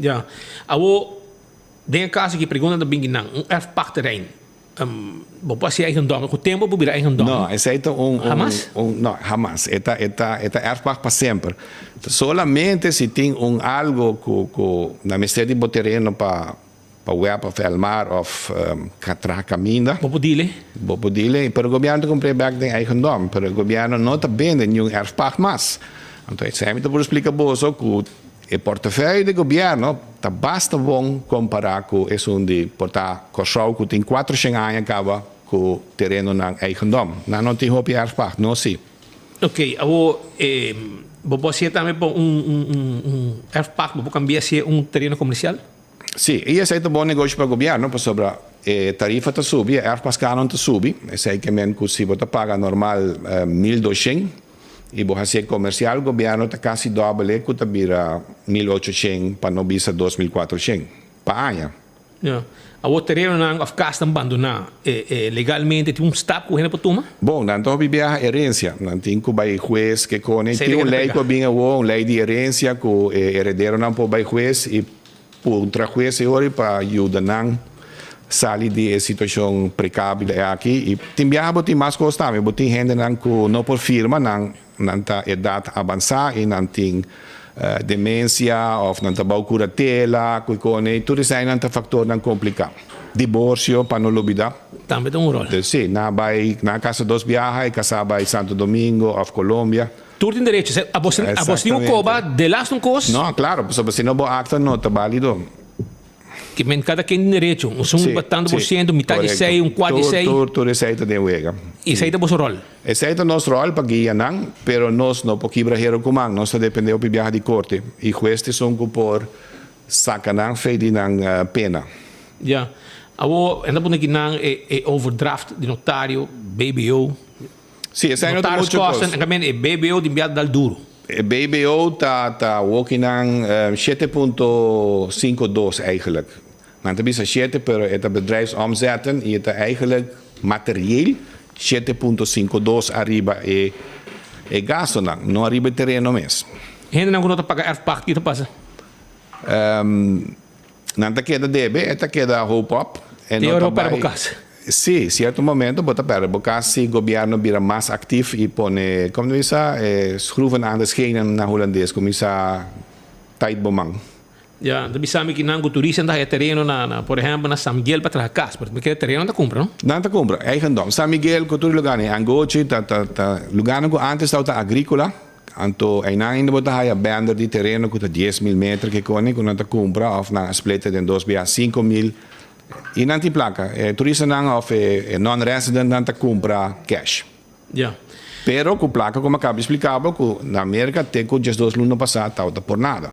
Ja. Awo, den e caso aki pregunta ta bin ki nan, un erfpachtterrein, bo por haci eigendom, cu tempo bo bira eigendom? No, esey ta un, un, Hamas? un, no, hamas. E ta, e ta, e ta erfpacht pa semper. Solamente si tin un algo cu, cu nan mester di bo tereno pa, pa web of Elmar of traha caminda. Bo por dile? Bo por dile, pero gobierno ta cumpr'e bek den eigendom, pero gobierno no ta bende niun erfpacht mas. Anto esey mi ta por splica boso cu E portefeuille di gobierno ta basta bon compara cu esun di por ta Corsou cu tin 400 aña caba cu terenonan eigendom. Nan no tin hopi erfpacht, no si. Ok, awor bo por hacié tambe pa un erfpacht, bo por cambia hacié un tereno comercial? Si, y esey ta bon negoshi pa gobierno pasobra e tarifa ta subi, e erfpachtcanon ta subi, esey ke men cu si bo ta paga normal 1200, I bo hasié komersial, gobièrnu ta kasi dòbel e ku ta bira 1800 pa no bisa 2400 pa aña. Ya. Awor terenonan òf kasnan bandoná legalmente tin un stap ku hende por tuma? Bon, nan ta hopi biaha herensia. Nan tin ku bai hues ke kone. Tin un lei ku a bin awor, un lei di herensia ku e herederonan por bai hues i puntra hues e ora pa yuda nan sali di e situacion precario aki. Y tin biaha bo tin mas cos tambe, bo tin hendenan cu no por firma, nan nan ta edad avansa y nan tin demencia of nan ta bao curatela cu cone y tur esainan ta factornan complica. Divorcio pa no lubida. Tambe ta un rol. Si, nan a bay, nan a casa dos biaha, e casa a bay Santo Domingo of Colombia. Tur tin derecho. Se abos abos tin un koba de laatste un kos. No, claro, pasobra si no bo acta no ta balido. Ke men kada ken tin derecho. Un sun pa tanto por ciento, mitad di esei, un cuart di esei. Tur, tur esei ta den wega. Y esei ta boso rol? Esei ta nos rol pa guia nan, pero nos no por kibra hero cu man. Nos ta depende hopi biaha di corte. Y hues ta esun cu por saca nan fe di nan pena. Ya. Awor, e ta pone ki nan e overdraft di notario, BBO. Sí, esei no ta mucho kos. Notaris kosten, e BBO di biaha dal duro. E BBO ta ta wokinan 7.52 eigenlijk. Nan ta bisa shete pero e ta bedrijfsomzetten y e ta eigenlijk materieel 7.52 ariba e e gastonan, no ariba e tereno mes. Hendenan ku no ta paga erfpacht ki ta pasa? Nan ta keda debe, e ta keda hoop op. E Te no ora ta bo perde bo bai. kas. Sí, cierto momento bo ta perde bo kas si gobierno bira mas actief y pone, como ta bisa, e schroeven aan de schenen na Hulandes, cuminsa tight bo man. Ya, ta bisa mi ki nan cu turistanan ta haya tereno na, na, por ehempel, na San Miguel pa traha kas, pero mi kere tereno nan ta cumpra, no? Nan ta cumpra, eigendom. San Miguel cu tur e lugarnan, Angochi ta, ta, ta lugarnan cu antes tabata agricola. Anto einan ainda bo ta haya bender di tereno ku ta 10,000 meter ke kone ku nan ta kumpra òf nan a splita den dos bia 5000 i nan tin plaka. E turistanan òf e non-residentnan ta kumpra cash. Ya. Pero ku plaka komo a kaba di splika bo ku na Merka te ku 12 luna pasá tabata por nada.